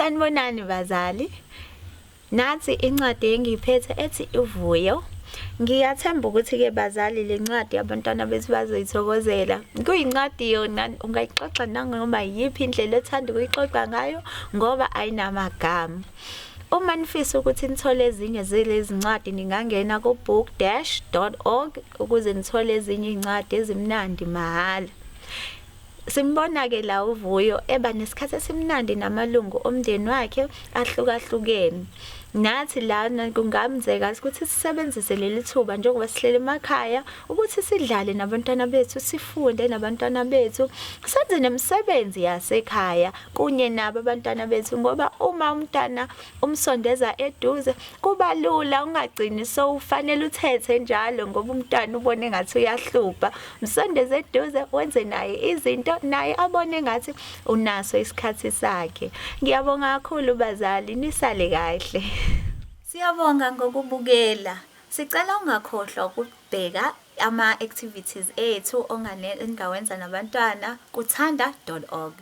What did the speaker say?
Sanibonani bazali. Nansi incwadi engiyiphethe ethi Uvuyo. Ngiyathemba ukuthi-ke bazali le ncwadi abantwana bethu bazoyithokozela. Kuyincwadi yona ungayixoxa nanoma yiyiphi indlela othanda ukuyixoxa ngayo ngoba ayinamagama. Uma nifisa ukuthi nithole ezinye zalezi ncwadi ningangena ku-book-org ukuze nithole ezinye iy'ncwadi ezimnandi mahhala. Simbona-ke la uVuyo eba nesikhathi esimnandi namalungu omndeni wakhe ahlukahlukene. Nathi lana kungamzeka ukuthi sisebenzise leli thuba njengoba sihleli emakhaya ukuthi sidlale nabantwana bethu, sifunde nabantwana bethu, senze nemisebenzi yasekhaya kunye nabo abantwana bethu ngoba uma umntana umsondeza eduze kuba lula ungagcini sowufanele uthethe njalo ngoba umntwana ubone ngathi uyahlupha. Msondeze eduze wenze naye izinto naye abone ngathi unaso isikhathi sakhe. Ngiyabonga kakhulu bazali, nisale kahle. Siyabonga ngokubukela. Sicela ungakhohlwa ukubheka ama-activities ethu ongawenza nabantwana kuthanda.org.